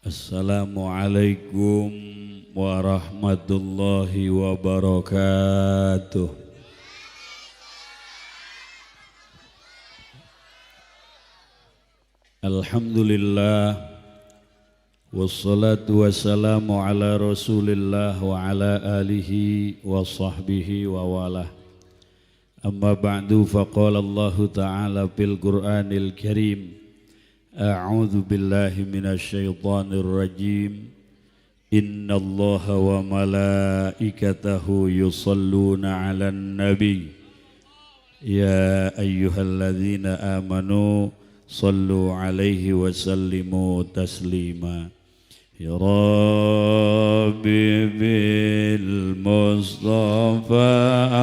Assalamualaikum warahmatullahi wabarakatuh. Alhamdulillah, wassalatu wassalamu ala rasulillah wa ala alihi wa sahbihi wa walah. Amma ba'du, faqala Allahu ta'ala fil Qur'anil Karim. A'udzu billahi minasyaitonir rajim. Innallaha wa malaikatahu yusholluna 'alan nabi. Ya ayyuhalladzina amanu sallu 'alaihi wa sallimu taslima. Ya Rabbi bil Mustafa,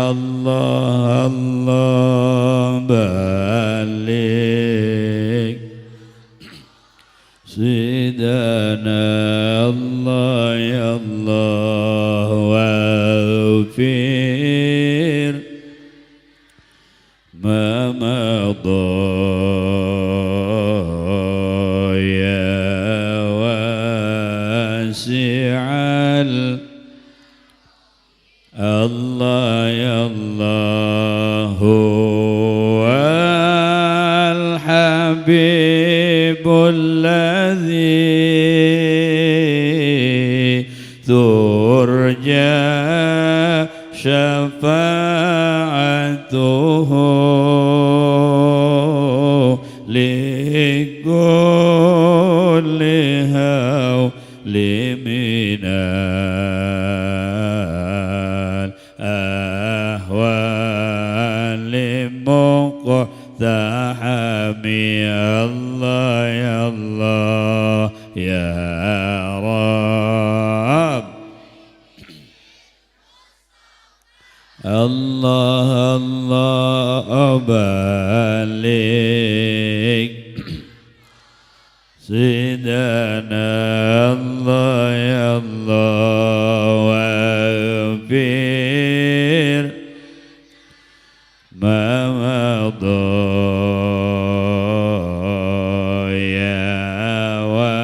Allah Allah balik Sidana, Allah ya Allah waghfir ma madha ya wasi'al Allah ya Allah huwal habibul ladzi turja syafa'atuhu likulli hawli minal ahwali muqtahami. Allah ya Allah ya Rabb, Allah Allah balik Sidana, Allah ya Allah waghfir ma madha ya wa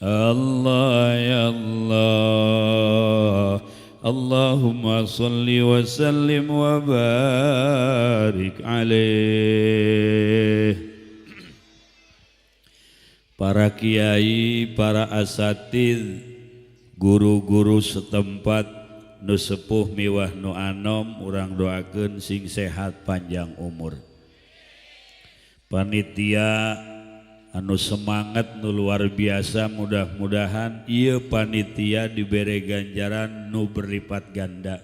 Allah ya Allah. Allahumma salli wa sallim wa barik alaih. Para kiai, para asatid, guru-guru setempat, nu sepuh miwah nu anom, urang doakeun sing sehat panjang umur. Panitia anu semangat nu luar biasa, mudah-mudahan ieu panitia dibere ganjaran nu berlipat ganda.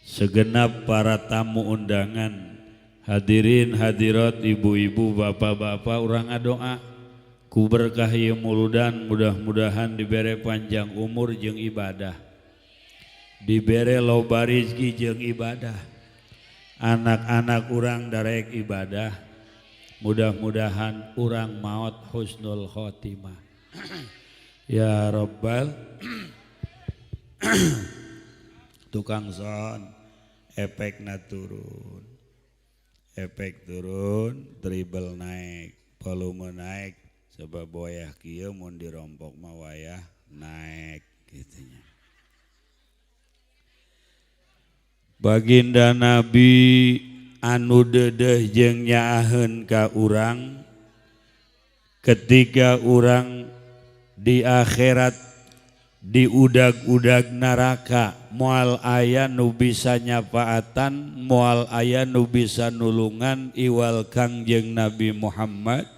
Segenap para tamu undangan, hadirin hadirat, ibu-ibu, bapak-bapak, urang adoa ku berkah ieu muludan, mudah-mudahan dibere panjang umur jeung ibadah, dibere loba rezeki jeung ibadah, anak-anak urang darek ibadah, mudah-mudahan urang maot husnul khotimah. Ya Rabbal tukang son efekna turun, efek turun, dribble naik, volume naik, sebab wayah kieu mun dirompok mah wayah naik gitunya. Baginda Nabi anu dedeh jeung nyaaheun ka urang ketika urang di akhirat di udag-udag neraka, moal aya nu bisa nyafaatan, moal aya nu bisa nulungan iwal Kangjeng Nabi Muhammad.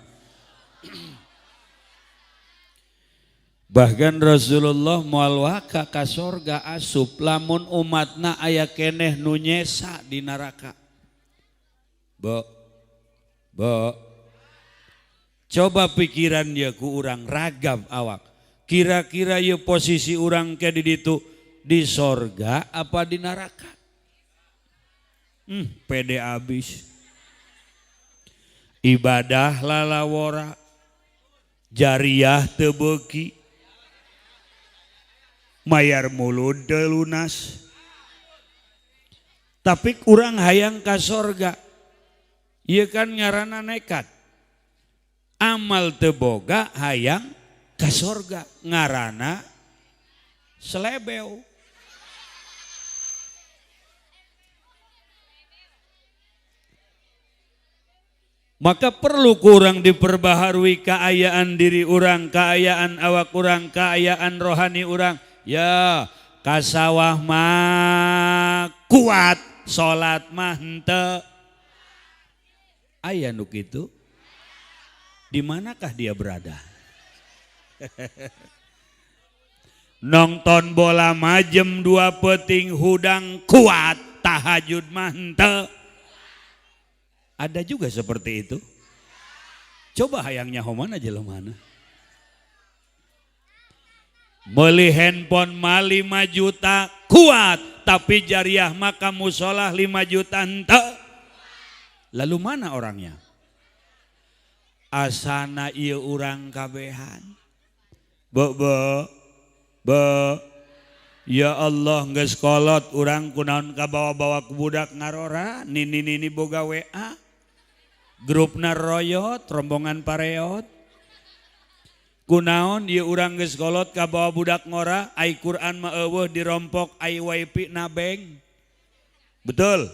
Bahkan Rasulullah moal waka ka sorga asup lamun umatna aya keneh nu nyesa di neraka. Bo, bo, coba pikiran ya ku urang ragam awak. Kira-kira ya posisi urang ke di ditu di sorga apa di neraka? Pede abis. Ibadah lalawora, jariah teu beuki, mayar mulud teu lunas. Tapi urang hayang ka sorga. Ieu kan ngaranna nekat. Amal teu boga hayang ka sorga ngaranna selebeu. Maka perlu kurang diperbaharui keayaan diri orang, keayaan awak orang, keayaan rohani orang. Ya, kasawah mah kuat, salat mah henteu. Aya nu kitu? Di manakah dia berada? Nonton bola mah jam 2 peuting hudang kuat, tahajud mah henteu. Ada juga seperti itu. Coba hayangnya homana jelema mana. Beli handphone mah 5 juta kuat, tapi jariah maka musolah 5 juta henteu. Lalu mana orangnya? Asana ieu urang kabehan. Be be be. Ya Allah geus kolot urang kunaon kabawa-bawa ku budak ngarora, nini-nini boga WA. Grupna royot, rombongan pareot. Kunaon ieu urang geus kolot kabawa budak ngora, ai Quran mah eueuh dirompok, ai wifi nabeng. Betul?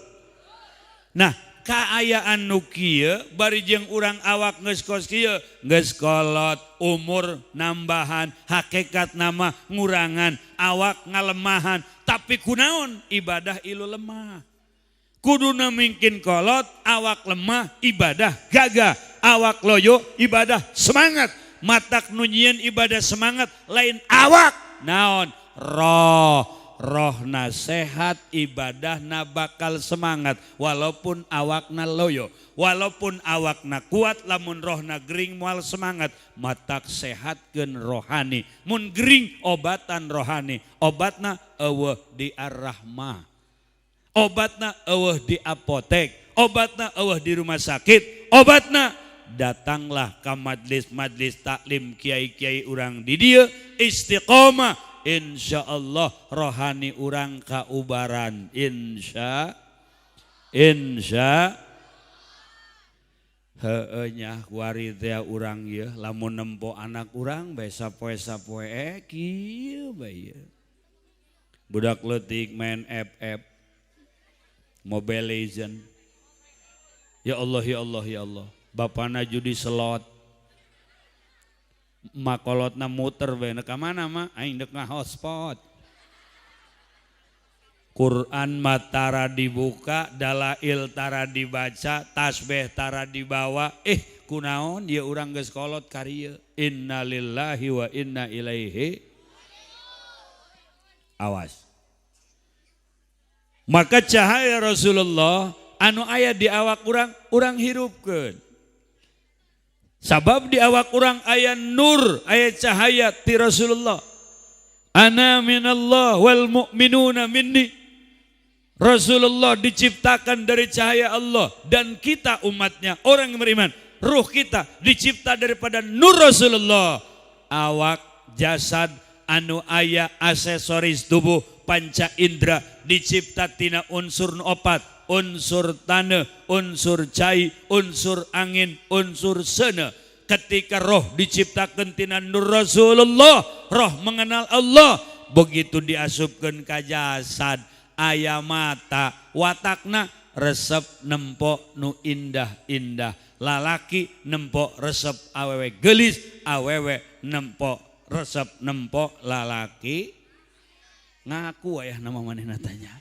Nah, kaayaan nu kieu bari jeung urang awak geus kos kieu, geus kolot, umur nambahan, hakikat nama ngurangan, awak ngalemahan, tapi kunaon ibadah ilu lemah. Kuduna mingkin kolot, awak lemah, ibadah gagah, awak loyo, ibadah semangat. Matak nu nyieun ibadah semangat, lain awak, naon? Roh, rohna sehat, ibadahna bakal semangat, walaupun awakna loyo, walaupun awakna kuat, lamun rohna gering moal semangat. Matak sehatkeun rohani, mun gering obatan rohani, obatna eueuh di Ar-Rahmah. Obatna eueuh di apotek, obatna eueuh di rumah sakit, obatna datanglah ka majlis-majlis taklim kiai-kiai urang di dieu istiqomah, insyaallah rohani urang kaubaran, insya insya heueuh nya kuari teh urang ieu lamun nempo anak urang bae sapoe-sapoe kieu bae ieu. Budak leutik main FF Mobile Legend. Ya Allah, ya Allah, ya Allah. Bapana judi slot. Makolotna muter bae ka mana mah aing deuk ngahotspot. Quran mah tara dibuka, dalail tara dibaca, tasbih tara dibawa. Kunaon ieu urang geus kolot karieu. Innalillahi wa inna ilaihi. Awas. Maka cahaya Rasulullah anu aya di awak urang, urang hirupkeun. Sabab di awak urang aya nur, aya cahaya ti Rasulullah. Ana minallah wal mu'minuna minni. Rasulullah diciptakan dari cahaya Allah dan kita umatnya, orang yang beriman, ruh kita dicipta daripada nur Rasulullah. Awak, jasad, anu aya aksesoris tubuh panca indera dicipta tina unsur opat, unsur tanah, unsur cai, unsur angin, unsur sene. Ketika roh diciptakan tina nur Rasulullah, roh mengenal Allah, begitu diasupkeun ka jasad, aya mata, watakna resep nempok nu indah-indah, lalaki nempok resep awewe gelis, awewe nempok resep nempok lalaki. Ngaku ayah nama manehna tanya.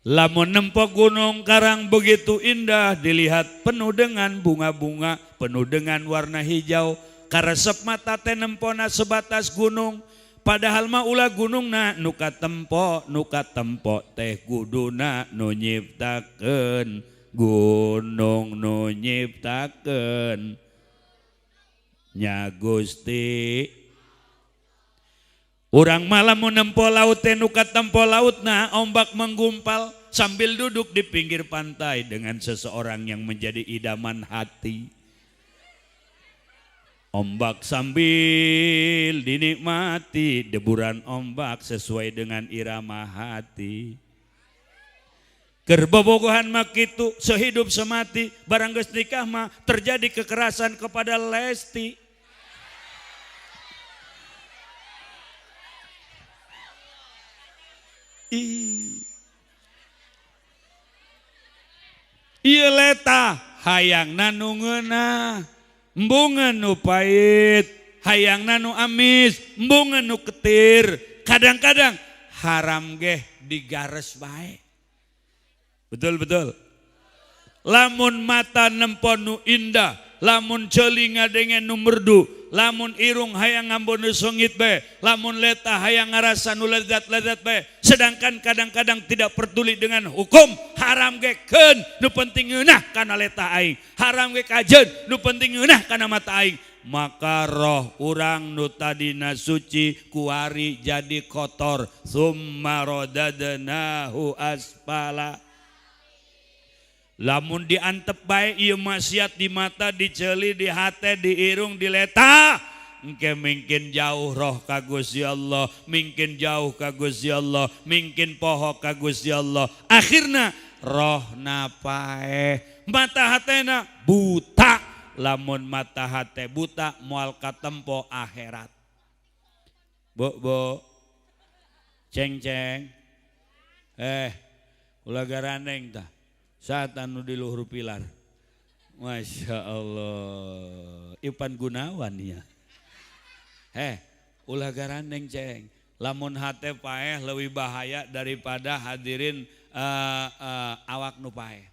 Lamun nempok gunung karang begitu indah dilihat, penuh dengan bunga-bunga, penuh dengan warna hijau. Karesep mata teh nempona sebatas gunung, padahal mah ulah gunungna nu katempo, nu katempo teh kuduna nu nyiptakeun gunung, nu nyiptakeun nya Gusti. Urang malam mau nempo laut teh nu katempo lautna ombak menggumpal sambil duduk di pinggir pantai dengan seseorang yang menjadi idaman hati. Ombak sambil dinikmati, deburan ombak sesuai dengan irama hati. Keur bobogohan mah kitu, sehidup semati, barang geus nikah mah terjadi kekerasan kepada Lesti. Ieu leta hayangna nu ngeunah, embungeun nu pahit, hayangna nu amis, embungeun nu ketir. Kadang-kadang haram geh digares bae. Betul betul. Lamun mata nempon nu indah, lamun ceuli ngadenge nu merdu, lamun irung hayang ngambon nu songit bae, lamun leta hayang ngarasa nu lezat-lezat bae. Sedangkan kadang-kadang tidak peduli dengan hukum, haram ge keun, nu penting ngeunah kana leta aing, haram ge kajeun, nu penting ngeunah kana mata aing. Maka roh urang nu tadina suci kuari jadi kotor. Summa radadnahu asfala. Lamun diantep bae ieu maksiat di mata, di ceuli, di hate, di irung, di leta, engke mungkin jauh roh ka Gusti Allah, mungkin jauh ka Gusti Allah, mungkin poho ka Gusti Allah. Akhirna rohna paeh, mata hatena buta. Lamun mata hate buta moal katempo akhirat. Bo bo, ceng ceng, ulah garaneng tah. Saat anu di luhur pilar, Masya Allah, Ipan Gunawan ya. Ulah garandeng ceng. Lamun hate paeh lebih bahaya daripada hadirin awak nu paeh.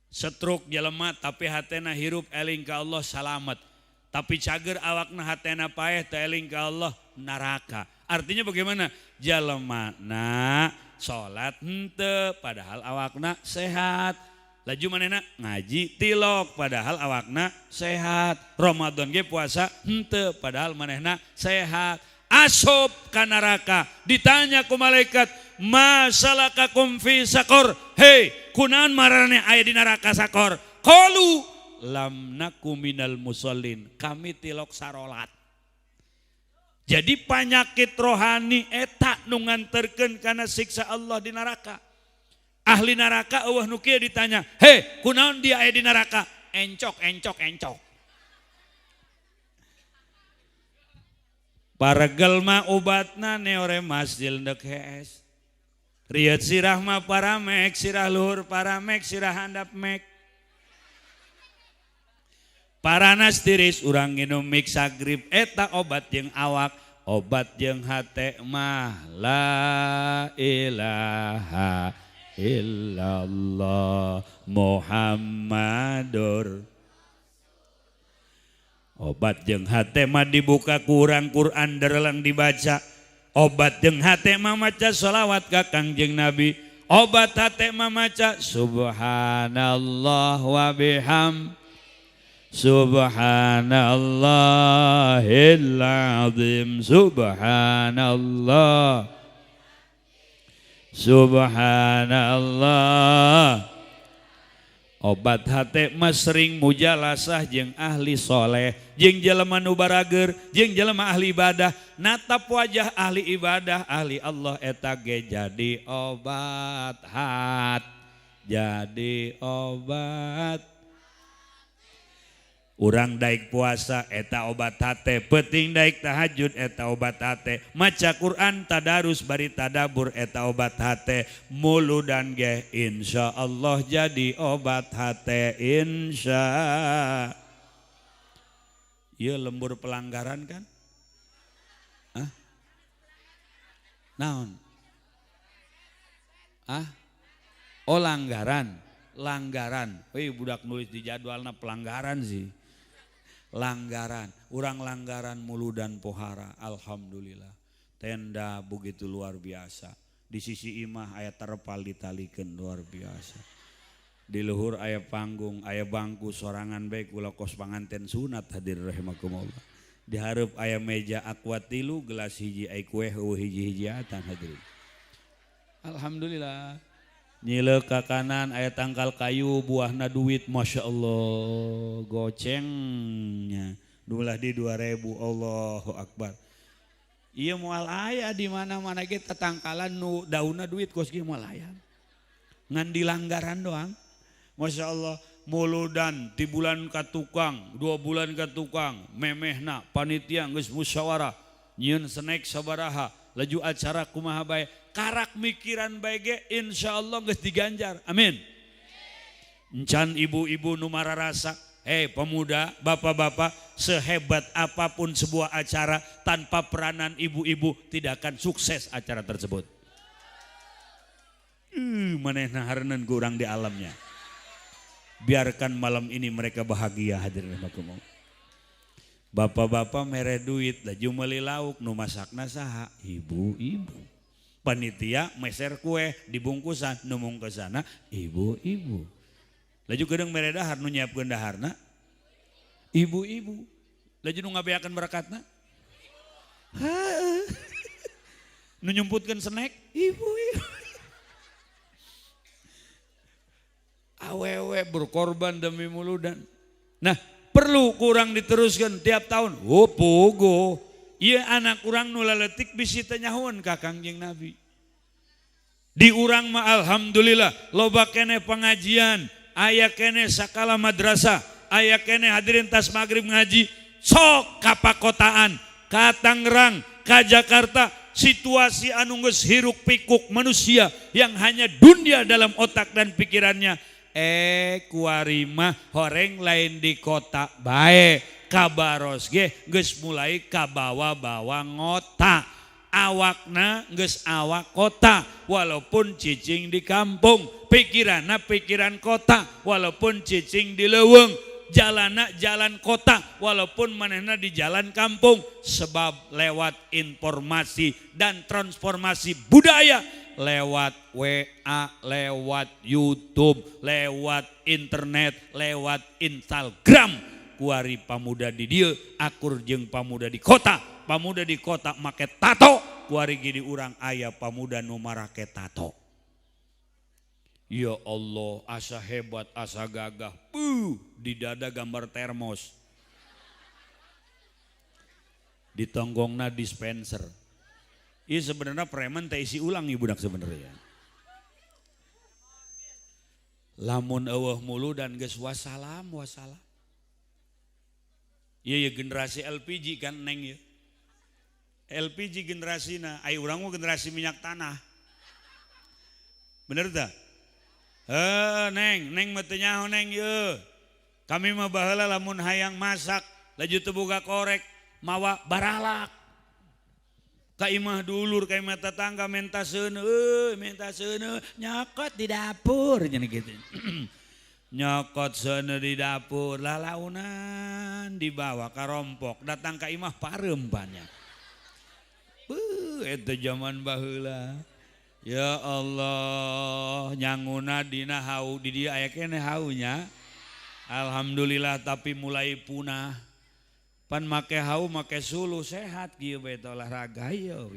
Setruk jelema tapi hatena hirup eling ka Allah salamet. Tapi cager awakna hatena paeh teu eling ka Allah neraka. Artinya bagaimana? Jelema na salat henteu padahal awakna sehat. Laju manehna ngaji tilok padahal awakna sehat. Ramadan ge puasa henteu padahal manehna sehat. Asup ka neraka ditanya ku malaikat, "Masalakakum fi saqor?" Hei, kunaon maraneh aya di neraka sakor? Qalu lam naku minal musallin. Kami tilok sarolat. Jadi penyakit rohani eta nu nganterkeun kana siksa Allah di neraka. Ahli neraka eueuh nu kieu ditanya, "Hei, kunaon dia aya di neraka?" Encok, encok, encok. Paregel mah obatna neoremas jilendek hees. Rieut sirah mah paramek, sirah luhur paramek, sirah handap mek. Paranas tiris urang nginum mixagrip eta obat jeung awak, obat jeung hate mah la ilaha illallah Muhammadur. Obat jeung hate mah dibuka kurang Quran derelang dibaca. Obat jeung hate mah maca sholawat ka Kangjeng Nabi. Obat hate mah maca subhanallah wa biham subhanallahil azim, subhanallah, subhanallah. Obat hate mah sering mujalasah jeung ahli soleh, jeung jelema nu barager, jeung jelema ahli ibadah. Natap wajah ahli ibadah, ahli Allah eta ge jadi obat hat, jadi obat. Urang daik puasa eta obat hate, penting daik tahajud eta obat hate, maca Quran tadarus bari tadabur eta obat hate, muludan ge insya Allah jadi obat hate insya. Ieu lembur pelanggaran kan? Hah? Naon? Ah? Oh langgaran, langgaran. Wih budak nulis di jadwalna pelanggaran sih. Langgaran, urang langgaran muludan pohara, alhamdulillah. Tenda begitu luar biasa. Di sisi imah aya terpal ditalikeun luar biasa. Di luhur aya panggung, aya bangku sorangan bae kula kos panganten sunat hadir rahimakumullah. Di hareup aya meja aqua tilu, gelas hiji ai kue eueuh hiji-hijiatan hadirin. Alhamdulillah. Nyile ka kanan aya tangkal kayu buahna duit, masya Allah gocengnya dulah di 2000, Allahu Akbar. Iya moal aya di mana-mana ge tatangkalan nu daunna duit kos ge moal aya. Ngan dilanggaran doang. Masya Allah, muludan ti bulan ka tukang, 2 bulan ka tukang, memehna panitia geus musyawarah, nyieun snack sabaraha, laju acara kumaha bae, karak mikiran bae ge insyaallah geus diganjar. Amin. Encan ibu-ibu nu mararasa, hei pemuda, bapak-bapak, sehebat apapun sebuah acara tanpa peranan ibu-ibu tidak akan sukses acara tersebut. Manehna harenan ku urang di alamnya. Biarkan malam ini mereka bahagia hadirin rahimakumullah. Bapak-bapak mere duit laju meuli lauk nu masakna saha? Ibu-ibu. Panitia meser kue dibungkusan nu mungkusana ibu-ibu. Laju kedeung mere dahar nu nyiapkeun daharna ibu-ibu. Laju nu ngabeakeun berekatna? Heuh. Nu nyumputkeun snack ibu-ibu. Awewe berkorban demi muludan. Nah, perlu kurang diteruskan tiap tahun. Oh, pogo. Ieu anak urang nu laletik bisi teu nyahoeun ka Kangjeng Nabi. Di urang mah alhamdulillah loba keneh pengajian, aya keneh sakala madrasah, aya keneh hadirin tas maghrib ngaji, sok ka pakotaan, ka Tangerang, ka Jakarta, situasi anu geus hiruk pikuk manusia yang hanya dunia dalam otak dan pikirannya. Kuari mah horeng lain di kota bae, kabaros ge geus mulai kabawa-bawa ngota. Awakna geus awak kota walaupun cicing di kampung, pikiranna pikiran kota walaupun cicing di leuweung, jalana jalan kota walaupun manehna di jalan kampung, sebab lewat informasi dan transformasi budaya, lewat WA, lewat YouTube, lewat internet, lewat Instagram. Kuari pamuda di dieu akur jeung pamuda di kota, pamuda di kota make tato, kuari gini urang aya pamuda nu marake tato. Ya Allah, asa hebat, asa gagah. Di dada gambar termos. Di tonggongna dispenser. Iya sebenarnya preman teh isi ulang ibu budak sebenarnya. Lamun eueuh muludan geus wassalam wassalam. Iya ya generasi LPG kan neng ya. LPG generasina, ai urang mah generasi minyak tanah. Bener tah? Neng, neng mah teu nyaho neng ye. Kami mah baheula lamun hayang masak laju teu boga korek mawa baralak. Ka imah dulur, ka imah tetangga menta seuneu, menta seuneu, nyokot di dapur cenah kitu. Nyokot seuneu di dapur, lalaunan dibawa ka rompok, datang ka imah pareum banyak. Beuh, eta zaman baheula. Ya Allah, nyanguna dina hau di dieu aya keneh haunya. Alhamdulillah tapi mulai punah. Pan make hau make suluh sehat kieu bae teh olahraga ieu.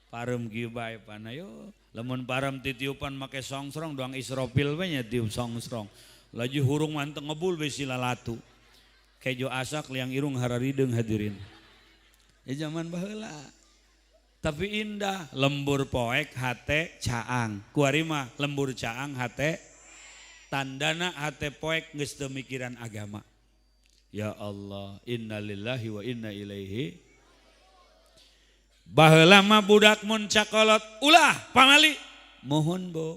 Pareum kieu bae pan ayo. Lamun pareum titiupan make songsrong doang Israfil we nya tiup songsrong. Laju hurung mah teu ngebul we silalatu. Kejo asak liang irung hararideung hadirin. Ya zaman baheula. Tapi indah, lembur poek hate caang. Kuari mah lembur caang hate tandana hate poek geus teu mikiran agama. Ya Allah, innalillahi wa inna ilaihi. Baheula mah budak mun cakolot ulah pamali. Mohon bu.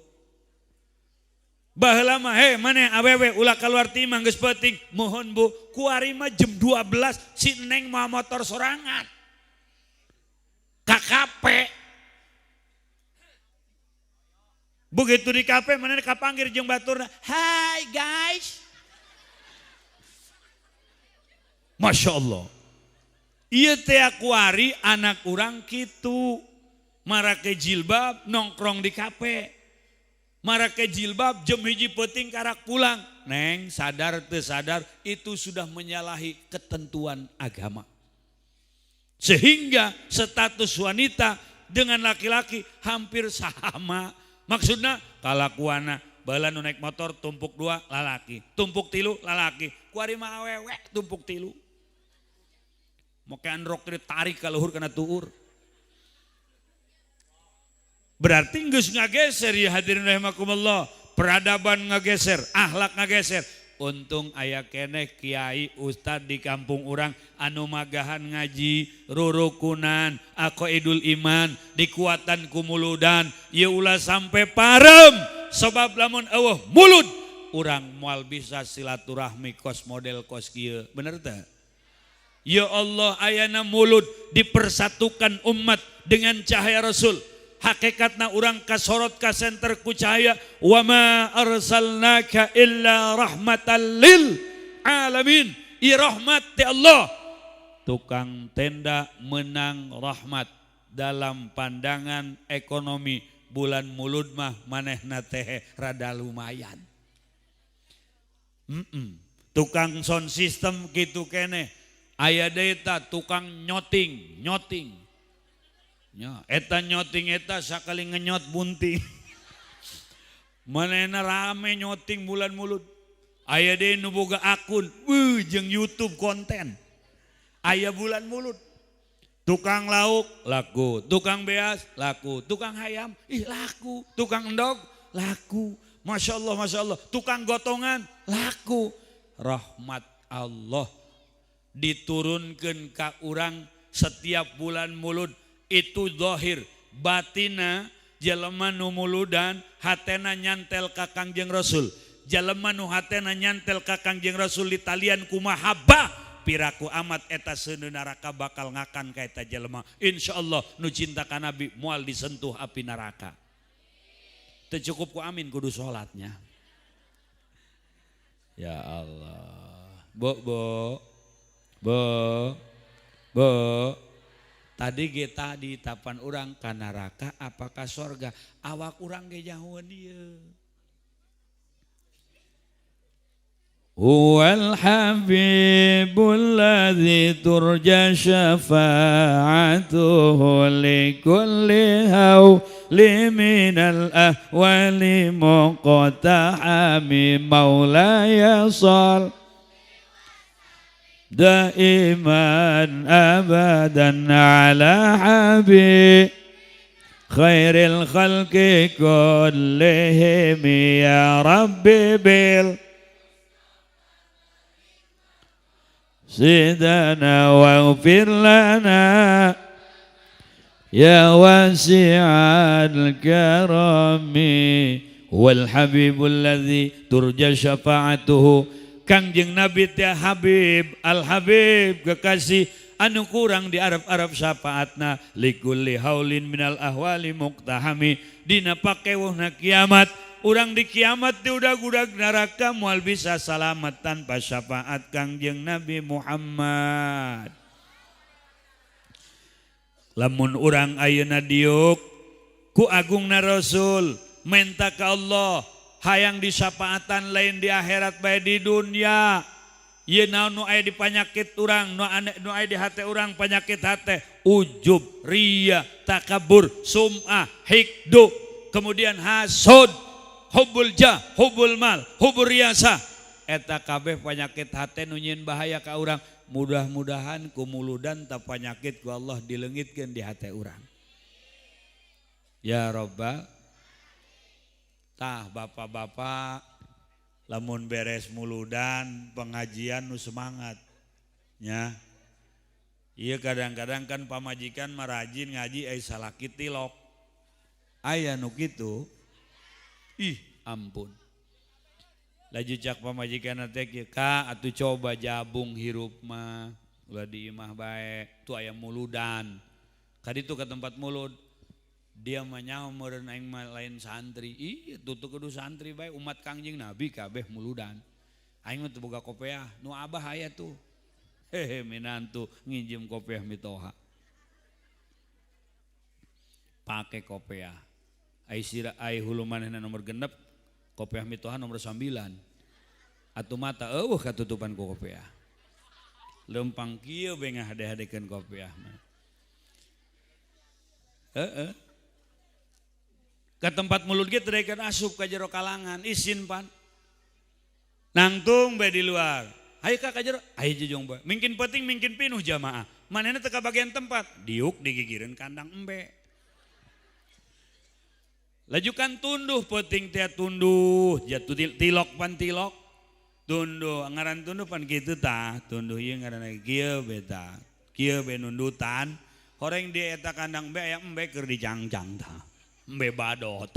Baheula mah he maneh awewe ulah keluar ti imah geus peuting. Mohon bu. Kuari mah jam 12 si neng mawa motor sorangan. KKP. Begitu di kafe maneh kapanggir jeung baturna. Hai guys. Masya Allah. Ieu teh kuari anak urang kitu. Marake jilbab nongkrong di kafe. Marake jilbab jam 1 peuting karak pulang. Neng sadar teu sadar itu sudah menyalahi ketentuan agama. Sehingga status wanita dengan laki-laki hampir sama. Maksudna kalakuana baheula nu naik motor tumpuk 2 lalaki, tumpuk 3 lalaki, kuari mah awewe tumpuk 3. Make androk ditarik ka luhur kana tuur. Berarti geus ngageser ya hadirin rahimakumullah, peradaban ngageser, akhlak ngageser. Untung aya keneh kiai ustad di kampung urang anu magahan ngaji, rurukunan, aqaidul iman, dikuatan ku muludan, ieu ulah sampai parem sebab lamun eueuh mulud urang moal bisa silaturahmi kos model kos kieu. Bener teh? Ya Allah, ayana mulud dipersatukan umat dengan cahaya Rasul. Hakikatna urang kasorot ka senter ku cahaya wa ma arsalnaka illa rahmatan lil alamin. I rahmat ti Allah. Tukang tenda menang rahmat dalam pandangan ekonomi bulan mulud mah manehna teh rada lumayan. Tukang sound system gitu keneh. Aya deui tukang nyoting, nyoting. Nya, eta nyoting eta sakali ngenyot bunting. Manehna rame nyoting bulan mulud. Aya deui nu boga akun, beuh jeung YouTube konten. Aya bulan mulud. Tukang lauk laku, tukang beas laku, tukang hayam ih laku, tukang endog laku. Masya Allah, Masya Allah. Tukang gotongan laku. Rahmat Allah diturunkan ka urang setiap bulan mulud itu zahir, batina jelema nu muludan hatena nyantel ka Kangjeng Rasul. Jelema nu hatena nyantel ka Kangjeng Rasul ditalian ku mahabbah, piraku amat eta seuneu neraka bakal ngakan ka eta jelema. Insyaallah nu cinta ka Nabi moal disentuh api neraka. Teu cukup ku amin kudu salatnya. Ya Allah. Bo bo bo bo tadi ge tadi tapan urang ka neraka apakah sorga, awak urang ge jauhan ieu. Huwal habibul ladzi turja syafa'atuhu likulli hawli minal ahwali muqtahami maulaya sal daiman abadan ala habib khairil khalqi kullihim ya rabbi bil sidana waghfir lana ya wasi'al karami wal habibul ladzi turja syafa'atuhu. Kangjeng Nabi teh Habib, Al Habib kekasih anu kurang di Arab-Arab syafaatna likulli haulin minal ahwali muqtahami dina pakewuhna kiamat. Urang di kiamat di udag-udag neraka moal bisa salamat tanpa syafaat Kangjeng Nabi Muhammad. Lamun urang ayeuna diuk ku agungna Rasul menta ka Allah hayang disyafaatan lain di akhirat bae di dunia. Ieu naon nu aya di panyakit urang, nu ane nu aya di hate urang panyakit hate, ujub, ria, takabur, sum'ah, hikdu, kemudian hasud, hubbul jah, hubbul mal, hubbur riasa. Eta kabeh panyakit hate nu nyieun bahaya ka urang. Mudah-mudahan ku muludan ta panyakit ku Allah dileungitkeun di hate urang. Ya Rabbal. Tah bapak-bapak lamun beres muludan pengajian nu semangat nya. Iya kadang-kadang kan pamajikan mah rajin ngaji ai salaki tilok. Aya nu kitu. Ih ampun. Laju cak pamajikan teh kieu, ka atuh coba jabung hirup mah ulah di imah bae tuh aya muludan. Kaditu ka tempat mulud. Dia mah nyaho meureun aing mah lain santri. Ih tuh kudu santri bae umat Kangjeng Nabi kabeh muludan. Aing mah teu boga kopeah, nu abah aya tuh. Hehe minantu nginjem kopeah mitoha. Pake kopeah. Ai sira ai hulu manehna nomor 6, kopeah mitoha nomor 9. Atuh mata eueuh katutupan ku kopeah. Lempang kieu bae ngahade-hadekeun kopeah mah. Heeh. Ke tempat mulut ge teu daekeun asup ka jero kalangan, isin pan. Nangtung bae di luar. Hayu ka ka jero, hayu jejong bae. Mingkin penting mingkin pinuh jamaah. Manehna teu kabagian tempat, diuk digigireun kandang embe. Lajukan tunduh peuting teh tunduh jatuh tilok pan tilok tunduh ngaran tunduh pan kitu tah tunduh ieu ngaranna kieu be tah kieu be nundutan horeng di eta kandang be aya embe keur dicangcang tah embe badot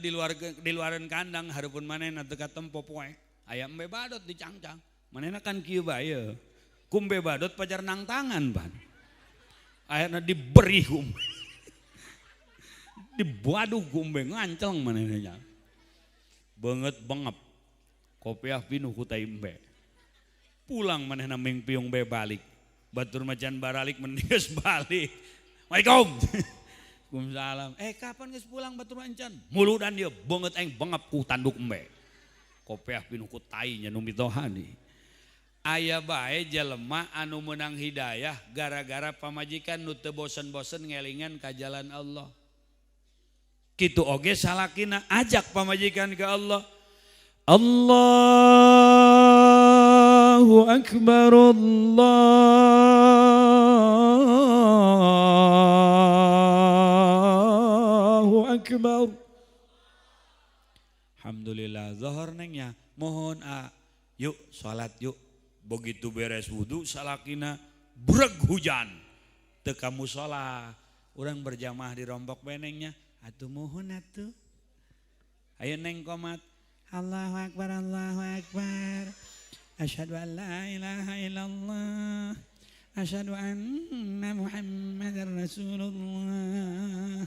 di luar di luaran kandang hareupeun manehna teu katempo poek aya embe badot dicangcang manehna kan kieu bae ku embe badot pajar nang tangan pan akhirna diberi ku dibadu gumbe nganceng manehna beungeut bengep kopiah pinuh ku tai embe pulang manehna mingpiung be balik batur macan baralik mending balik Waalaikum Waalaikumsalam kapan geus pulang batur macan muludan dia beungeut aing bengep ku tanduk embe kopiah pinuh ku tai nya nu mitohani aya bae jelema anu meunang hidayah gara-gara pamajikan nu teu bosen-bosen ngelingan ka jalan Allah. Kitu oge salakina ajak pamajikan ke Allah. Allahu akbar Allahu akbar. Alhamdulillah zuhur nengnya mohon a yuk salat yuk. Begitu beres wudu salakina breg hujan teu ka musala. Urang berjamaah di rombok benengnya. Atuh mohon atuh. Ayo neng komat. Allahu akbar Allahu akbar. Asyhadu an la ilaha illallah. Asyhadu anna Muhammadar Rasulullah.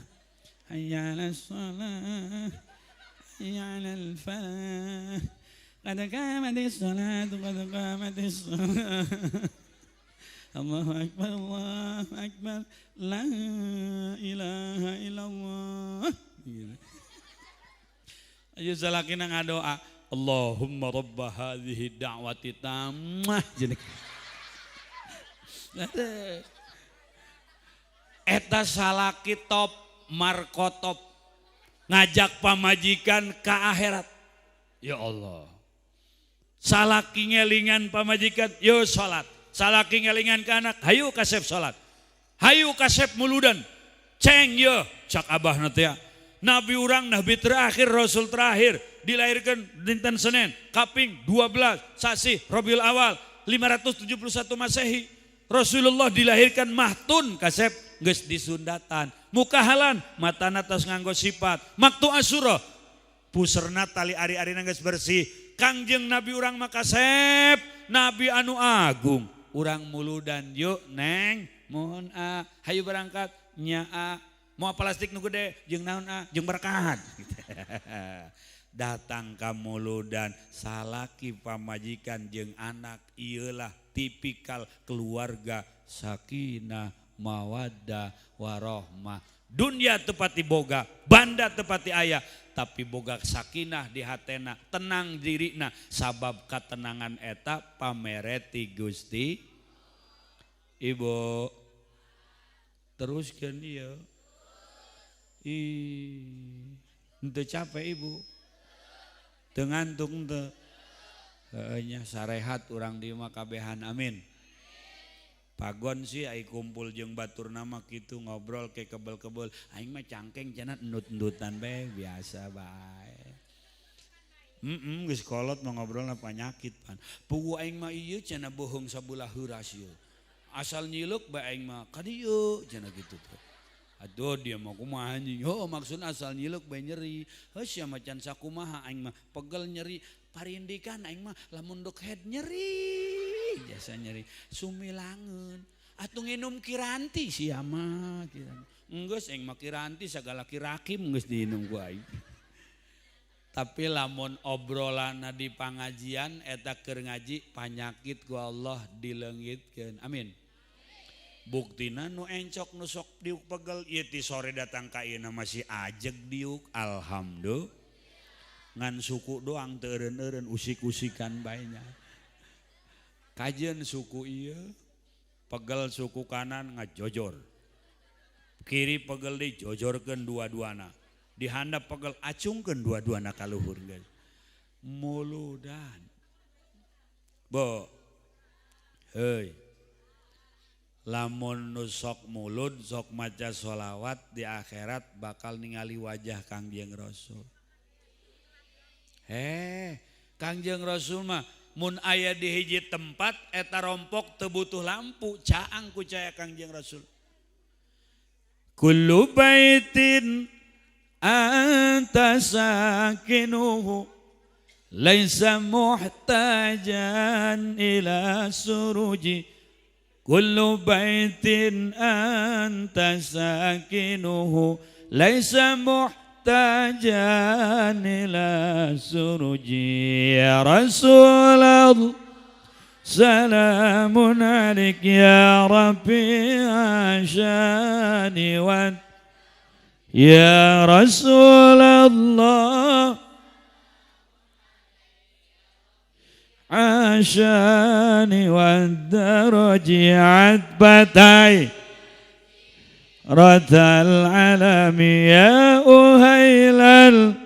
Hayya 'alas shalah. Hayya 'alal falah. Qad qamatis shalatu qad qamatis shalah. Allahu akbar Allahu akbar la ilaha illallah. Ayo salakina ngadoa Allahumma rabba hadhihi da'wati tammah. Eta salaki top markotop ngajak pamajikan ka akhirat. Ya Allah. Salaki ngelingan pamajikan yo salat. Salaki ngelingan ke anak, hayu kasep salat. Hayu kasep muludan. Ceng ye, cak abah teh. Nabi urang, nabi terakhir, rasul terakhir dilahirkan dinten Senin, kaping 12 sasih Rabiul Awal 571 Masehi. Rasulullah dilahirkan mahtun kasep geus disundatan. Mukahalan matana tos nganggo sifat. Maktu Asyura puserna tali ari-arina geus bersih. Kangjeng nabi urang mah kasep, nabi anu agung. Urang muludan yuk neng mohon a hayu berangkat nya a mau plastik nu gede jeung naon a jeung berkat. Datang ka muludan salaki pamajikan jeung anak ieulah tipikal keluarga sakinah mawaddah warohmah. Dunia tepati boga, banda tepati aya, tapi boga sakinah di hatena, tenang dirina, sabab katenangan eta pamereti Gusti. Ibu teruskeun ieu. Ih, henteu capek ibu. Teu ngantuk henteu. Heueuh nya sarehat urang di mah kabehan amin. Pagon sih ai kumpul jeung batur nama kitu ngobrol ke kebel-kebel aing mah cangkeng cenah endut-endutan bae biasa bae. Geus kolot mah ngobrolna panyakit pan. Puguh aing mah ieu cenah bohong sabulah heuras ieu. Asal nyiluk bae aing mah ka dieu cenah kitu teh. Aduh dia mah kumaha anjing. Heuh maksudna asal nyiluk bae nyeri. Heuh sia mah can sakumaha aing mah pegel nyeri. Parindikan aing mah lamun dok head nyeri. Jasa nyeri sumilangeun atuh nginum kiranti sia mah geus aing mah kiranti sagala kirakim geus diinum ku aing. Tapi lamun obrolanna di pangajian eta keur ngaji panyakit ku Allah dileungitkeun amin. Buktina nu encok nu sok diuk pegel ieu ti sore datang ka ieu masih ajeg diuk alhamdulillah. Ngan suku doang teu eureun-eureun usik-usikan bae nya. Kajian suku iya, pegel suku kanan ngajojor, kiri pegel dijojorkeun dua-duana, dihandap pegel acungkeun dua-duana ka luhur geus. Muludan. Bo. Heuy. Lamun nu sok mulud, sok maca sholawat, di akhirat bakal ningali wajah Kangjeng Rasul. Heh, Kangjeng Rasul mah mun aya di hiji tempat, eta rompok teu butuh lampu, caang ku cahaya Kangjeng Rasul. Kullu baitin anta sakinuhu laisa muhtajan ila suruji. Kullu baitin anta sakinuhu laisa muhtajan ila suruji. Ya Rasulullah, salamun alaik ya Rabbi asyani wa ya Rasulullah asyani wa daraji atbatai ratal alami ya uhailal.